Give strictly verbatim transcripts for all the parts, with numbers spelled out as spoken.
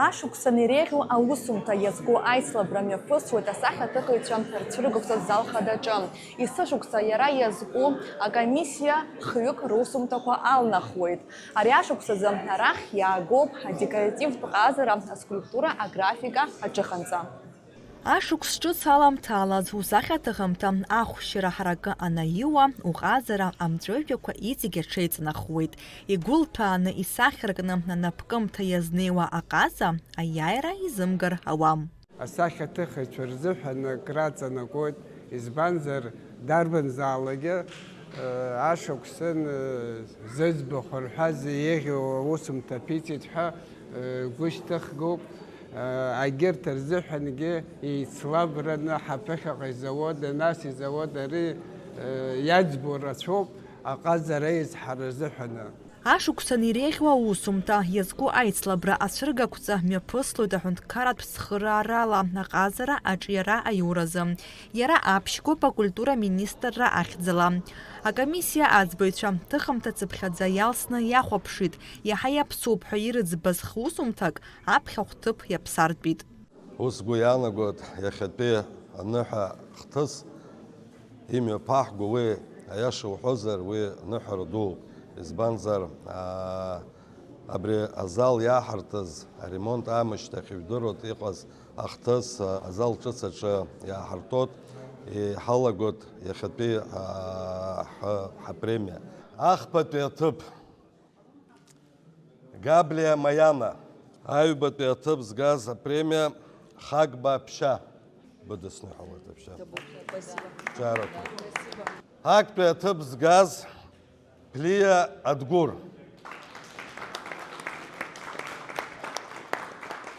Ашықәсан иреиӷьу аусумҭа иазку аицлабра мҩаԥысуеит асахьаҭыхыҩцәа рцәыргақәҵа зал хадаҿы. Есышықәса иара иазку акомиссиа хҩык русумҭақәа алнахуеит. Ари ашықәсазы арахь иаагоуп адекоративтә ҟазара, аскульптура, аграфика, аҿыханҵа. Ашықәс ҿыц аламҭалаз усахьаҭыхымҭа ахәшьара ҳаракы анаиуа, уҟазара амҵәыжәҩақәа иҵегь аҽеиҵнахуеит. Игәылҭәааны исахьаркны анапкымҭа иазнеиуа аҟаза аиааира изымгар ауам. Асахьаҭыхыҩцәа рзыҳәан акраҵанакуеит, избанзар, дарбанзаалакгьы, э, ашықәсан, э, зыӡбахә рҳәаз еиӷьу аусумҭа ԥиҵеит ҳәа, э, гәышьҭыхгоуп. Э, агьырҭ рзыҳәангьы еицлабраны ҳаԥыхьаҟа изауада, нас изауада, ари, э, иаӡбо рацәоуп аҟазара аизҳара азыҳәаны. Ашықәсан иреиӷьу аусумҭа иазку аицлабра ацәыргақәҵа мҩаԥыслоит аҳәынҭқарратә цхыраарала аҟазара аҿиара аиуразы. Иара аԥшьгоуп акультура министрра ахьӡала. Акомиссиа аӡбаҩцәа ҭыхымҭа цыԥхьаӡа иалсны иахәаԥшит, иаҳа иаԥсоуп ҳәа ирыӡбаз хусумҭак аԥхьахә ҭыԥ иаԥсартәит. Ус сгәы иаанагоит, иахьатәи аныҳәа хҭыс имҩаԥаҳго уи, аиаша уҳәозар, уи ныҳәара дууп. Избанзар, аа, абри азал иаҳарҭаз, аремонт аамышьҭахь ижәдыруеит иҟаз ахҭыс, а, азал ҿыц аҿы иааҳартәоит, иҳалагоит иахьатәи, аа, ҳ-, ҳапремиа. Ахԥатәи аҭыԥ. Габлиа Маиана. Аҩбатәи аҭыԥ згаз апремиа Хагба Ԥшьа. Быдысныҳәалоит, Аԥшьа. Спасибо. Ҿарақәа. Актәи аҭыԥ згаз Ԥлиа Адгәыр.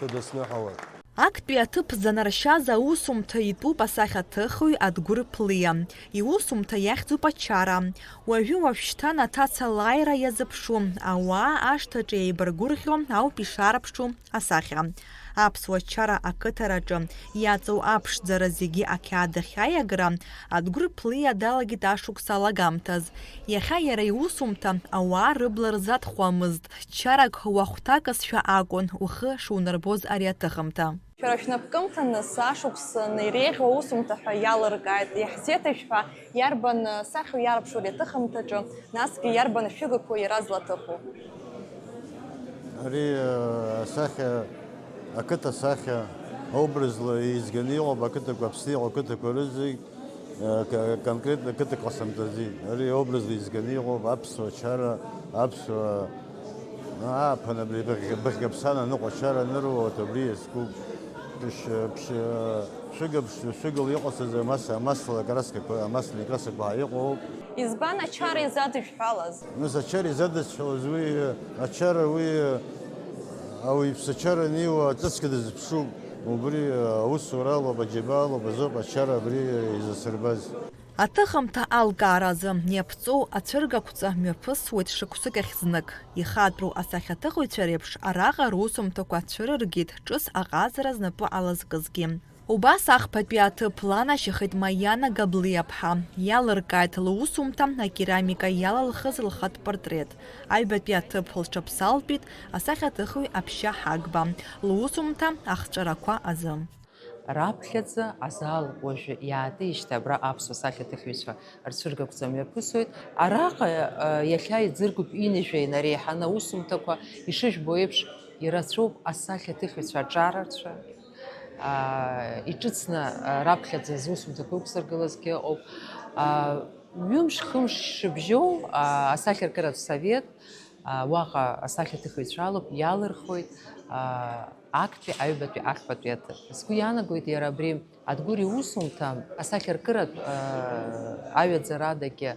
Быдысныҳәалоит. Актәи аҭыԥ занаршьаз аусумҭа итәуп асахьаҭыхҩы Адгәыр Ԥлиа. Иусумҭа иахьӡуп Ачара. Уажәы-уажәшьҭан аҭаца лааира иазыԥшу, ауаа ашҭаҿы еибаргәырӷьо ауп ишаарԥшу асахьа. Аԥсуа чара ақыҭараҿы иаҵоу аԥшӡара зегьы ақьаад ахь аиагара Адгәыр Ԥлиа далагеит ашықәс алагамҭаз. Иахьа иара иусумҭа ауаа рыбла рзаҭхуамызт. Чарак уахәҭакызшәа акәын ухы шунарбоз ари аҭыхымҭа. Шәара шәнапкымҭа нас ашықәс неиреиӷьу аусумҭа ҳәа иалыркааит, иаҳзеиҭашәҳәа, иарбан сахьоу иаарԥшу ари аҭыхымҭаҿы, насгьы иарбан ашәыгақәоу иара злаҭыху? Ари, э, асахьа, ақыҭа асахьа, образла еизганы иҟоуп, ақыҭақәа Аԥсны иҟоу ақыҭақәа рызегь, э, ка-, конкретно ақыҭа Қасымҭази. Ари образла еизганы иҟоуп, аԥсуа чара, аԥсуа, ааԥын абри быхь-, быхьгаԥсан аныҟәа чара аныруа, убри иазкуп. Ԥшь-, ԥшь-, шәыга-, ԥшь-, шәыгала иҟасҵаз амас-, амасла акраскақәа, амасла икраскақәа ааиҟоуп. Избан ачара изадышәҳәалаз? Нас ачара изадысҳәалаз уи, ачара уи, ауаҩԥсы ачара аниуа ҵысгьы дазыԥшуп. Убри аусура алоуп, аџьабаа алоуп, азоуп ачара абри изасырбаз. Аҭыхымҭа алкааразы иаԥҵоу ацәыргақәҵа мҩаԥысуеит шықәсык ахь знык. Ихатәру асахьаҭыхыҩцәа реиԥш араҟа русумҭақәа цәырыргеит ҿыц аҟазара знапы алазкызгьы. Убас ахԥатәи аҭыԥ ланашьахеит Маиана Габлиаԥҳа. Иалыркааит лусумҭа акерамика иалалхыз лхатә портрет. Аҩбатәи аҭыԥ лҽаԥсалтәит асахьаҭыхҩы Аԥшьа Ҳагба лусумҭа ахҵәарақәа азы. Раԥхьаӡа азал уажәы иаатижьҭеи абра аԥсуа сахьаҭыхҩцәа рцәыргақәҵа мҩаԥысуеит. Араҟа, э, иахьа иӡыргоуп ҩынҩажәа инареиҳаны аусумҭақәа, ишыжәбо еиԥш, ирацәоуп асахьаҭыхҩцәа аҿарацәа, аа, иҿыцны, а, раԥхьаӡа зусумҭақәа ықәзыргылазгьы ыҟоуп. Аа, ҩымш-хымш шыбжьоу, аа, асахьаркыратә совет, аа, уаҟа асахьаҭыхыҩцәа алоуп, иалырхуеит, аа, актәи, аҩбатәи, ахԥатәи аҭыԥ. Сгәы иаанагоит иара абри Адгәыр иусумҭа асахьаркыратә, аа, аҩаӡарадагьы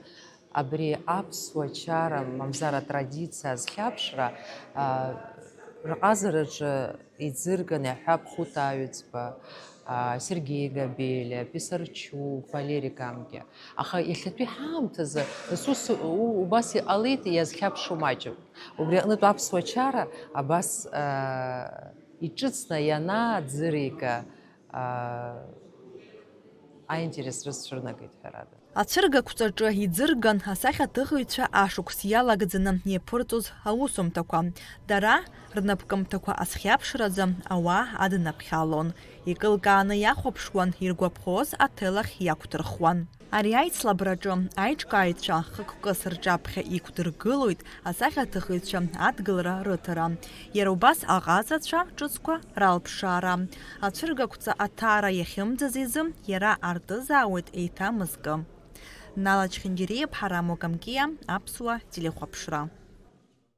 абри аԥсуа чара, мамзар атрадициа азхьаԥшра, аа, рҟазараҿы иӡырган иаҳҳәап Хәыта Аҩӡба, аа, Сергеи Габелиа, Писарчук, Валери Гамгиа. Аха иахьатәи ҳаамҭазы нас ус у-, убас иҟалеит, иазхьаԥшуа маҷуп. Убри аҟнытә аԥсуа чара абас, аа, иҿыцны ианааӡырга, аа, аинтерес рыцәырнагеит, ҳәарада. Ацәыргақәҵаҿы иӡырган асахьаҭыхыҩцәа ашықәс иалагӡаны иаԥырҵоз аусумҭақәа. Дара рнапкымҭақәа азхьаԥшразы ауаа аднаԥхьалон, икылкааны иахәаԥшуан, иргәаԥхоз аҭел ахь иақәдырхуан. Ари аицлабраҿы аиҿкааҩцәа хықәкыс рҿаԥхьа иқәдыргылоит асахьаҭыхыҩцәа адгылара рыҭара, иара убас аҟазацәа ҿыцқәа ралԥшаара. Ацәыргақәҵа аҭара иахьымӡаз изы иара артызаауеит еиҭа мызкы. Нала Чхингириаԥҳа, Рамо Камкиа, Аԥсуа телехәаԥшра.